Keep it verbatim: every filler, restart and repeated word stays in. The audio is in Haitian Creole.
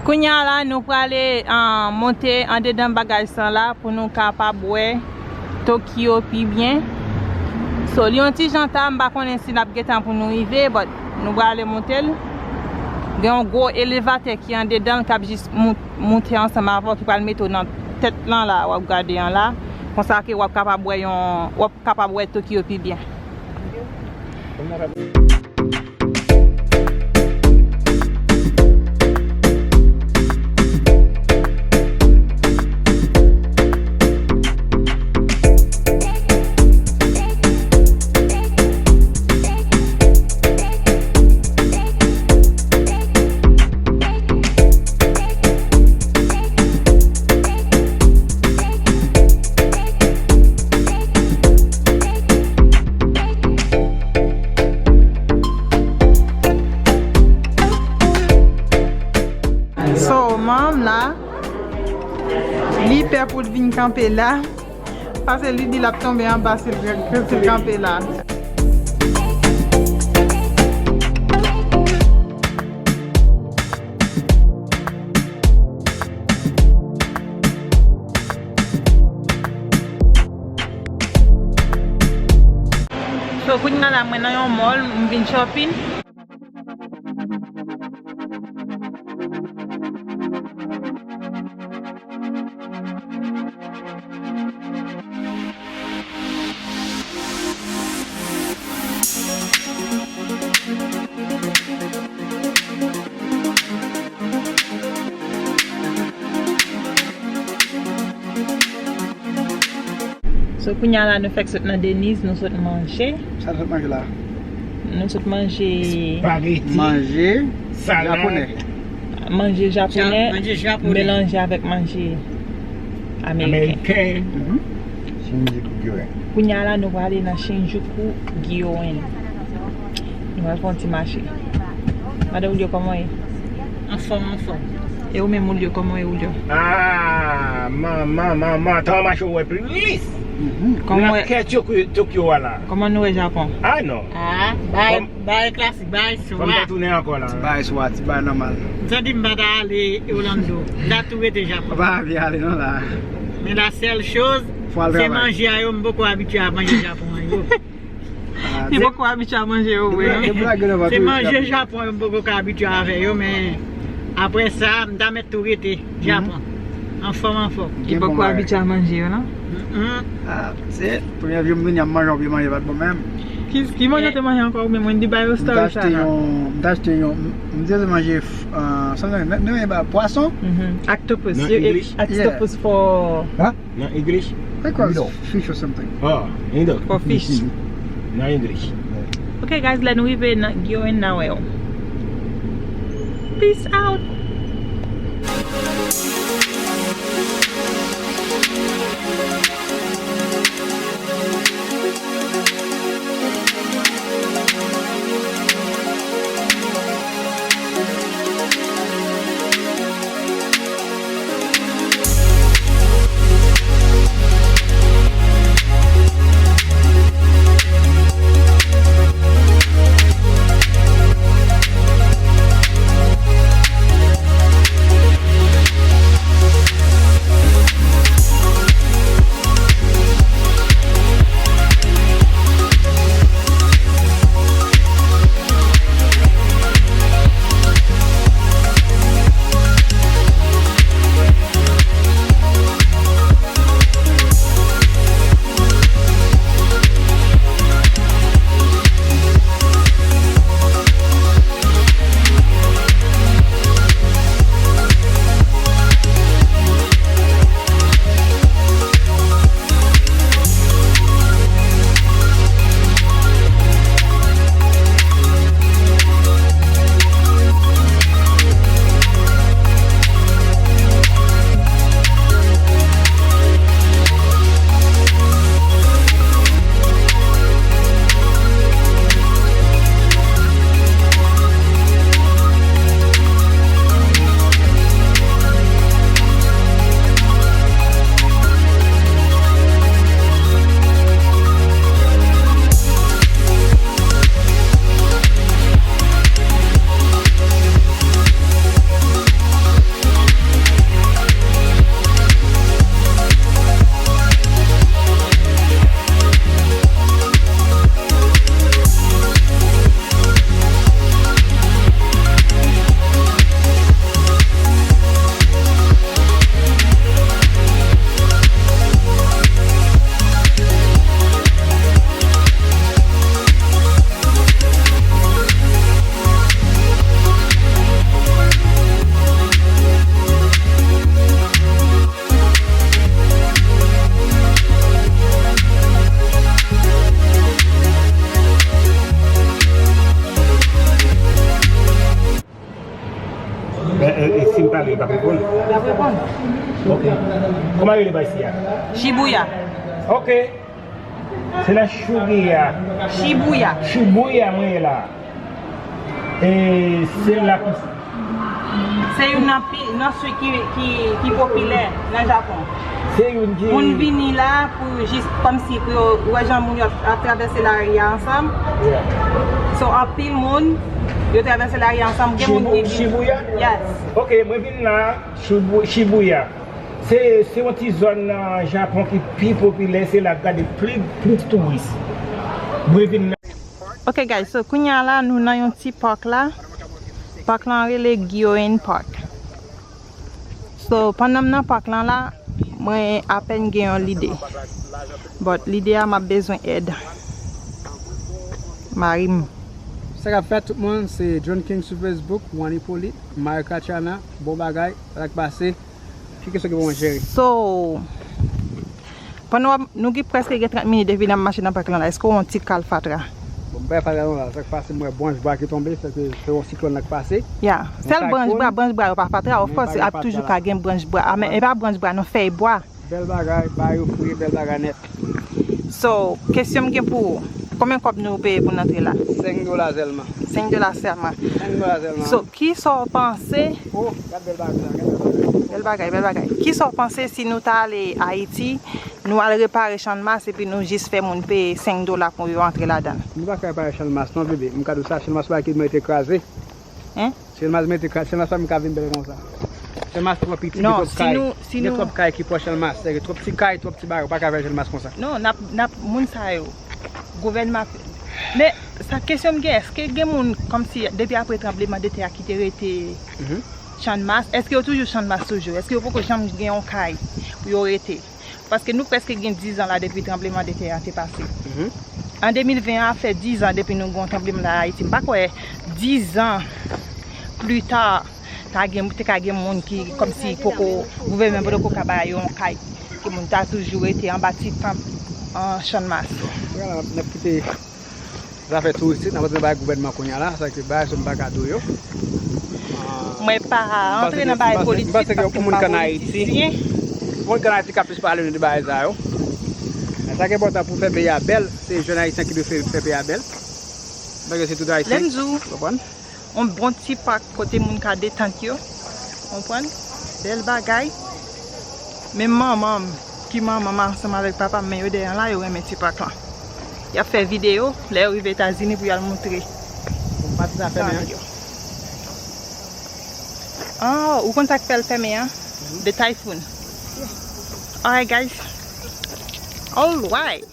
Kounye a la, nou prale, ah, monte andedan bagay sa la pou nou kapab wè Tokyo pi byen. So, li yon ti jan ta, m pa konnen si n ap gen tan pou nou rive, but nou prale monte l. Gen yon gwo elevatè ki andedan l k ap jis mou-, moute ansanm avè w, ki pral mete w nan tèt lan la, w ap gade an la. Konsa ke w ap kapab wè yon, w ap kapab wè Tokyo pi byen. So, manman m la, li pè pou l vin kanpe la, paske li di l ap tonbe anba si l, si l kanpe la. So, kounye a la, mwen nan yon mall, m vin shopping. So, kounye a la, nou fèk sot nan Denny's, nou sot manje. Sa nou sot manje la? Nou sot manje Spaghetti. Manje salad, japonè. Manje japonè, Ja-, manje japonè. Melanje avèk manje ameriken. Ameriken. Mhm. Shinjuku Gyoen. Kounye a la, nou prale nan Shinjuku Gyoen. Nou pral fè yon ti mache. Madan Julio, kòman w ye? Anfòm, anfòm. E ou menm, Julio, kòman w ye, Julio? Ah, manman, manman, tan mache wè plis. Mhm. Kòman w wè? Nan kè Tokyo, Tokyo a la. Kòman nou wè Japon? Ah, non. Ah, bay, bay klasik, bay swa. Fò m ta tounen ankò la. Ti bay swa, ti bay nòmal. M santi m pa ta ale Orlando. M ta tou rete Japon. Ou pa anvi ale non la. Men la sèl choz, se manje a yo, m poko abitye a manje Japon an yo. Ah, li poko abitye a manje yo vre, non? Gen blag nan vant. Se manje Japon yo m poko ka abitye avè yo, men apre sa, m ta mèt tou rete Japon. Anfòm, anfòm. Li poko abitye a manje yo, non? Mm-mm. Ah, se premye vye m vini, m manje yon vye manje pa t bon menm. Ki, ki manje w te manje ankò ou menm? Wendy ba yo story sa non. M te achte yon, m te achte yon, m, m te manje, ah, sa m te manje, men, men, men, pwason. Mhm. Octopus. Nan English? Octopus for Nan English? Like was fish or something. Oh, Indo. For fish. Nan English. Okay, guys, lè nou rive nan Gyoen, n a wè w. Peace out. Ok. Kòman rele bay si a? Shibuya. Ok. Se nan Shibuya. Shibuya. Shibuya mwen ye la. E se la ki Se youn nan pi, nan street ki, ki, ki popilè nan Japon. Se youn ki Moun vini la pou jis kòmsi pou yo wè jan moun yo ap, ap travèse lari a ansanm. Yeah. So, anpil moun, yo travèse lari a ansanm. Gen moun Shibu-, ki vin Shibuya? Yes. Ok, mwen vin la, Shibu-, Shibuya. Se, se yon ti zòn nan Japon ki pi popilè, se la k gade pli, plis touris. Mwen vin la. Ok, guys, so kounya la, nou nan yon ti park la. Park lan rele Gyoen Park. So, pandan m nan park lan la, mwen apèn gen yon lide. But lide a, m ap bezwen èd mari m. Sa k ap fèt, tout moun? Se John King sou Facebook, Juan Hyppolite, Mario Kachana, bon bagay, sa k pase? Ki kesyon ki pou mwen jere? So, pandan w ap, nou gen prèske gen trant minit depi n ap mache nan park lan la, èske w wè yon ti kal fatra? Bon, m pa wè fatra non la, sa k pase, m wè branch bwa ki tonbe, se ke se yon siklòn la k pase. Ya, sèl branch bwa, branch bwa yo pa fatra, of course, ap toujou ka gen branch bwa. A, men e pa branch bwa non, fèy bwa. Bèl bagay, bwa yo fre, bèl bagay nèt. So, kesyon m gen pou ou, konbyen kòb nou peye pou n antre la? Senk dola sèlman. Senk dola sèlman. Senk dola sèlman. So, ki sa w panse? Oh, gad bèl bagay sa, gad bèl bagay. Bèl bagay, bèl bagay. Ki sa w panse si nou ta ale Ayiti, nou al repare Channmas epi nou jis fè moun peye senk dola pou yo antre ladan l? Nou pa ka repare Channmas non, bebe. M ka di w sa, Channmas pa ki merite kraze. Hein? Channmas merite kraze, Channmas pa menm ka vin bèl konsa. Channmas twò piti, gen twòp kay. Gen twòp kay ki pran Channmas. Gen twòp ti kay, twòp ti bagay, ou pa ka fè Channmas konsa. Non, n ap, n ap, moun sa yo, gouvènman ap, men sa kesyon m gen, èske gen moun kòmsi depi apre tranblemanntè a ki te rete Channmas, èske yo toujou Channmas toujou? Èske yo poko janm gen yon kay pou yo rete? Paske nou prèske gen dizan la depi tranblemanntè a te pase. An de mil ven an ap fè dizan depi nou gen yon tranblemanntè Ayiti. M pa kwè dizan pli ta, ta gen, te ka gen moun ki kòmsi poko, gouvènman poko ka ba yo yon kay. Ke moun ta toujou rete anba ti tant an Channmas. N ap kite zafè touristik, n ap antre nan bagay gouvènman kounye a la, sa ke bagay sa m pa ka di w yo. Mwen pa antre nan bagay politik paske m pa politisyen. Moun k ann Ayiti ka plis pale nou de bagay sa yo. Men sa ki enpòtan pou fè peyi a bèl, se jèn ayisyen ki dwe fè, fè peyi a bèl. Bagay se tout ayisyen. Lè m di w, yon bon ti pak kote moun ka detant yo. Konprann? Bèl bagay. Men manman m, ki manman m ansanm avèk papa m, men yo dèyè an la, yo renmen ti pak lan. Y ap fè videyo, lè yo rive Etazini pou y al montre. Bon, pati sa fèmen an. Oh, ou konn sa k fè l fèmen an? The Typhoon. Alright, guys. Alright.